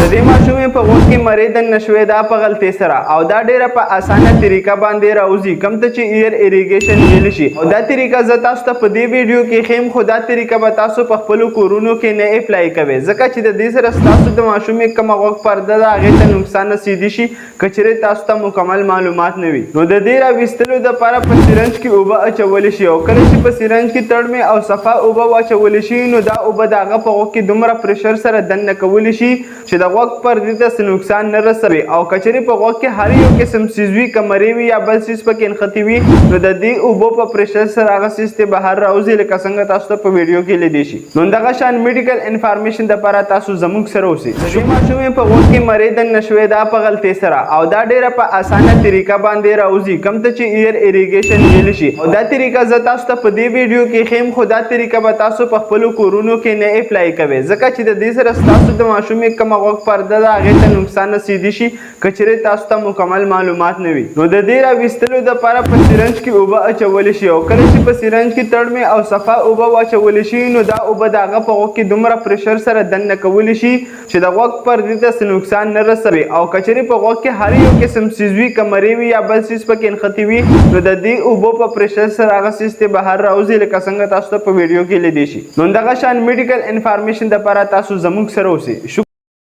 د دې ماشومې په غوږ کې مرۍ دننه شوې ده په غلطۍ سره او دا ډیره په اسانه طریقه باندې راوځي، کوم ته چې ear irrigation ویل شي. او دا طریقه زه تاسو ته په دې ویډیو کې ښیم، خو دا طریقه به تاسو په خپلو کورونو کې نه apply کوئ، ځکه چې د دې سره ستاسو د ماشومې کومه غوږ پرده ده، هغې ته نقصان رسیدی شي، که چېرې تاسو ته مکمل معلومات نه وي. نو د دې راویستلو دپاره په syringe کې اوبه اچول شي او کله چې په syringe کې تړمې او صفا اوبه واچول شي، نو دا اوبه د هغه په غوږ کې دومره pressure سره دننه کولی شي چې د غوږ پردې ته څه نقصان نه رسوي. او که چېرې په غوږ کې هر یو قسم څیز وي، که مرۍ وي یا بل څیز پکې نښتې وي، نو د دې اوبو په pressure سره هغه څیز ته بهر راوځي، لکه څنګه تاسو ته په ویډیو کې لیدی شي. نو دغه شان medical information دپاره تاسو زموږ سره اوسئ. د دې ماشومې په غوږ کې مرۍ دننه شوې ده په غلطۍ سره او دا ډیره په اسانه طریقه باندې راوځي، کوم ته چې ear irrigation ویل شي. او دا طریقه زه تاسو ته په دې ویډیو کې ښیم، خو دا طریقه به تاسو په خپلو کورونو کې نه apply کوئ، ځکه چې د دې سره ستاسو د ماشومې کومه غوږ پرده ده، هغې ته نقصان رسیدی شي، که چېرې تاسو ته مکمل معلومات نه وي. نو د دې راویستلو دپاره په syringe کې اوبه اچول شي او کله چې په syringe کې تړمې او صفا اوبه واچول شي، نو دا اوبه د هغه په غوږ کې دومره pressure سره دننه کولی شي چې د غوږ پردې ته څه نقصان نه رسوي. او که چېرې په غوږ کې هر یو قسم څیز وي، که مرۍ وي یا بل څیز پکې نښتې وي، نو د دې اوبو په pressure سره هغه څیز ته بهر راوځي، لکه څنګه تاسو ته په ویډیو کې لیدی شي. نو دغه شان medical information دپاره تاسو زموږ سره اوسئ.